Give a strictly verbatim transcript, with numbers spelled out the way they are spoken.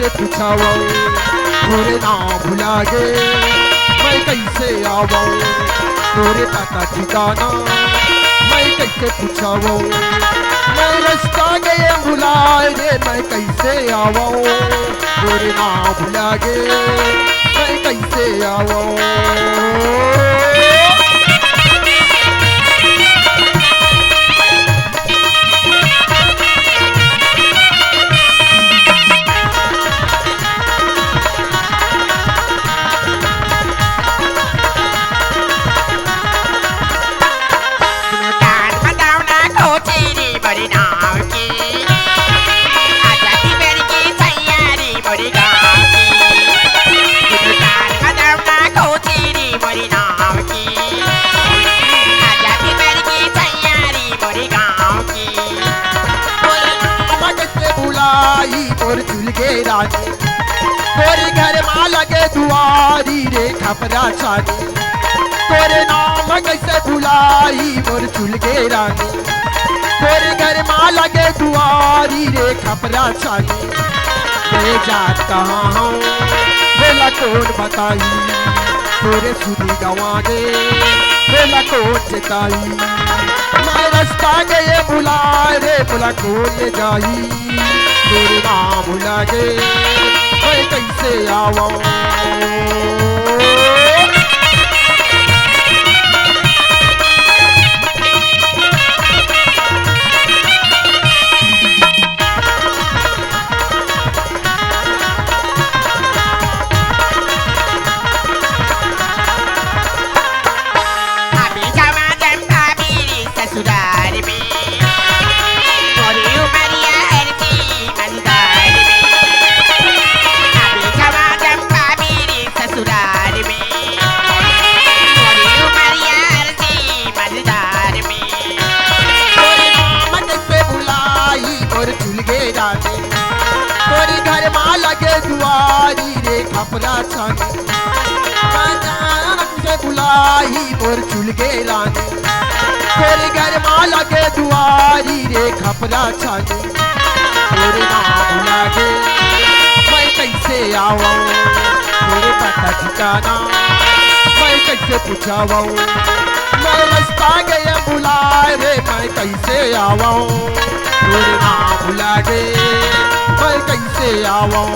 पूछावं, तोरे नाम भुला गे, मैं कैसे आवं? तोरे पता ठिकाना, मैं कैसे पूछावं? मैं रास्ता गए भुलाए रे, मैं कैसे आवं? तोरे नाम भुला गे, मैं कैसे आवं? कान म दावना कोचेरी बड़ी नाव की, आजा की बेर की तैयारी बड़ी गाँव की। कान म दावना कोचेरी बड़ी नाव की, आजा की बेर की तैयारी बड़ी गाँव की। तोरे नाम कैसे भुलाई मोर चुलके रानी, तोरे घर मा लगे दुआरी रे खपरा छानी। तोरे नाम कैसे भुलाई मोर चुलके रानी, तोरे घर मा लगे दुआरी रे खपरा छानी। मैं जात कहाँ हूँ, बोला कौन बताई, तोरे सुनी गवा गे, बोला कौन चेताई। मैं रास्ता गए भुलाए रे, बोला कौन ले जाई, तोरे नाम भुला गे, मैं कैसे आवं? अभी जमा जम भाभी ससुराल में, मोरी उमरिया हर जी मलदार में। अभी जमा जम भाभी ससुराल में, मोरी उमरिया हर जी मलदार में। तोरे नाम कैसे भुलाई मोर चुलके रानी, तोरे घर मा लगे दुआरी रे खपरा छानी। मैं जात कैसे भुलाई मोर चुलके रानी, तोरे घर मा लगे दुआरी रे खपरा छानी। तोरे नाम भुला गे, मैं कैसे आवं? तोरे पता ठिकाना, मैं कैसे पूछावं? मैं रास्ता गए भुलाए रे, मैं कैसे आवं? तोरे नाम भुला गे, मैं कैसे आवं?